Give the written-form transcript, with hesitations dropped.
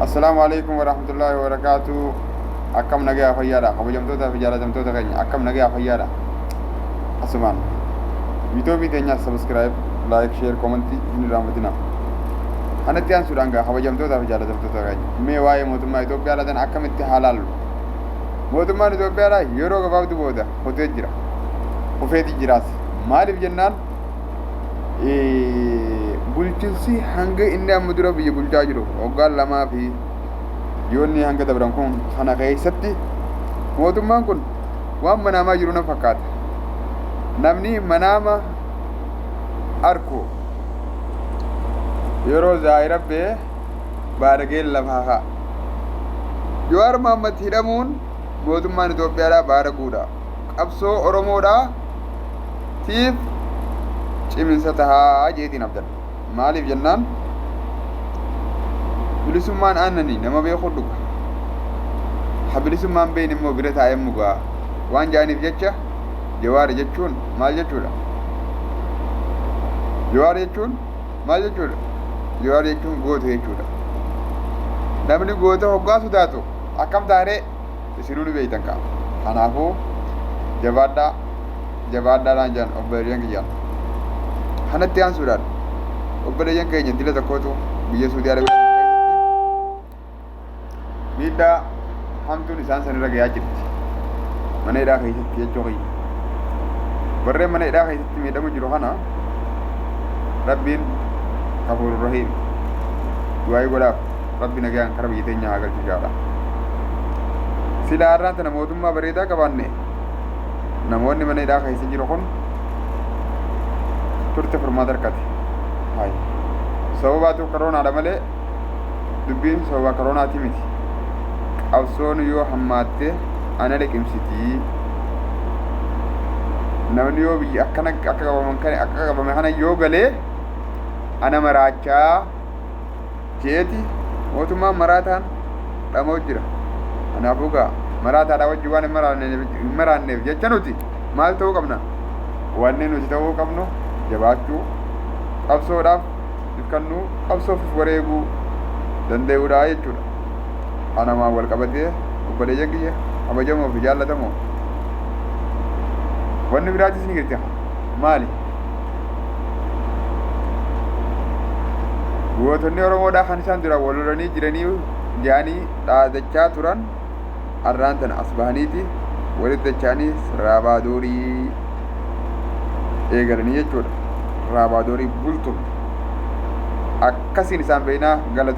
Assalaamu alaikum warahmatullaahi wabarakaatu. Akkam nagayaa fayyaadha. Kabajamtoota fi jaalatamtoota keenya akkam nagayaa fayyaadha. Asumaan yuutuubii keenyaas subscribe, like, share, comment hin irraanfatina. Kanatti aansuudhaan gaa kabajamtoota fi jaalatamtoota keenya mee waa'ee mootummaa Itoophiyaadhaa tan akkamitti haa laallu. Mootummaan Itoophiyaadhaa yeroo gabaabduu booda kutee jira. Kufeeti jiraas. Maaliif jennaan bulchinsi hanga inni amma dura biyya bulchaa jiru waggaa 2 fi yoonni hanga dabran kun kana keessatti mootummaan kun waan manaamaa jiru na fakkaata. Namni manaama arku yeroo zaayira bee baarageen lafaa ka'a. Jawaar Mohammad hidhamuun mootummaan Itoophiyaadhaa baaraguudha. Qabsoo Oromoodhaa tiif ciminsa tahaa jeetiin abdadha. Maaliif jennaan bilisummaan aannanii nama beekuu dhuga. Ha bilisummaan beekne immoo bira taa'ee mugaa waan jaaniif jecha Jawaar jechuun maal jechuudha? Jawaar jechuun maal jechuudha? Jawaar jechuun goota jechuudha. Namni goota hoggaa sodaatu akkam taaree isinuu ni beektan kaa. Kanaafuu jabaadhaa jabaadhaadhaan jedhan obboleeyyan kiyyaan. Kanatti aansuudhaan obboleeyyan keenya dila tokkotu biyya Suudii Arabiyaa kana keessatti miidhaa hamtuun isaan sanirra gayaa jirti. Mana hidhaa keessatti jechuu kiyya. Warreen mana hidhaa keessatti miidhamu jiru kana Rabbiin Gafuurur Rahiim du'aayii godhaaf Rabbi nagayaan kara biyya teenyaa haa galchu jaadha. Silaa har'aan tana mootummaa bareedaa qabaanne namoonni mana hidhaa keessa jiru kun turte furmaata argate. Hayi. Sababaatu karoonaadha malee dubbiin sababa karoonaati miti. Qabsoon yoo hammaatte ana liqimsiti. Namni yoo biyya akkana akka qabaman kana akka qabame kana yoo galee ana maraachaa jeeti mootummaan maraataan dhama'u jira. Kanaafuu gaa maraataadhaa wajjin waan hin maraanneef jecha nuti maal ta'uu qabna? Wanni nuti ta'uu qabnu jabaachuu, qabsoodhaaf if kennuu, qabsoof if wareeguu danda'uudha jechuudha. Kanumaan wal qabatee obboleeyyan kiyya kabajamoo fi jaallatamoo wanni biraatis ni jirti maali? Gootonni Oromoodhaa kan isaan dura wal lolanii jiranii jedhanii dhaadachaa turan arraan tana as bahaniiti walitti dacha'anii raabaadorii eegalanii jechuudha. Raabaadorii bultum. Akkasiin isaan beeknaa galata.